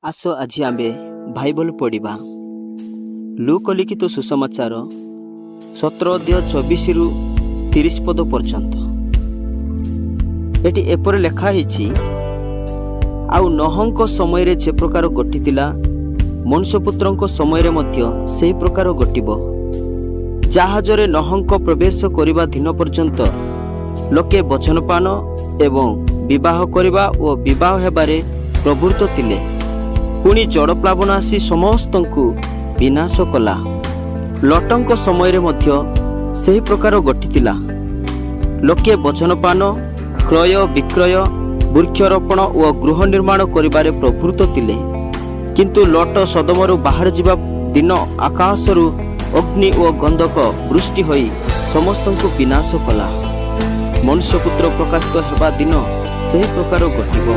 ଆସ, ଆଜି ଆମ୍ଭେ ବାଇବଲ ପଢ଼ିବା। ଲୂକ ଲିଖିତ ସୁସମାଚାର 17 ଅଧ୍ୟାୟ 24ରୁ 30 ପଦ ପର୍ଯ୍ୟନ୍ତ। ଏଠି ଏପରି ଲେଖା ହେଇଛି, ଆଉ ନୋହଙ୍କ ସମୟରେ ଯେ ପ୍ରକାର ଘଟିଥିଲା, ମନୁଷ୍ୟପୁତ୍ରଙ୍କ ସମୟରେ ମଧ୍ୟ ସେହି ପ୍ରକାର ଘଟିବ। ଜାହାଜରେ ନୋହଙ୍କ ପ୍ରବେଶ କରିବା ଦିନ ପର୍ଯ୍ୟନ୍ତ ଲୋକେ ଭୋଜନପାନ ଏବଂ ବିବାହ କରିବା ଓ ବିବାହ ହେବାରେ ପ୍ରବୃତ୍ତ ଥିଲେ। ପୁଣି ଜଳପ୍ଲାବନ ଆସି ସମସ୍ତଙ୍କୁ ବିନାଶ କଲା। ଲୋଟଙ୍କ ସମୟରେ ମଧ୍ୟ ସେହି ପ୍ରକାର ଘଟିଥିଲା। ଲୋକେ ଭୋଜନପାନ, କ୍ରୟ ବିକ୍ରୟ, ବୃକ୍ଷରୋପଣ ଓ ଗୃହ ନିର୍ମାଣ କରିବାରେ ପ୍ରବୃତ୍ତ ଥିଲେ। କିନ୍ତୁ ଲୋଟ ସଦୋମରୁ ବାହାରି ଯିବା ଦିନ ଆକାଶରୁ ଅଗ୍ନି ଓ ଗନ୍ଧକ ବୃଷ୍ଟି ହୋଇ ସମସ୍ତଙ୍କୁ ବିନାଶ କଲା। ମନୁଷ୍ୟପୁତ୍ର ପ୍ରକାଶିତ ହେବା ଦିନ ସେହି ପ୍ରକାର ଘଟିବ।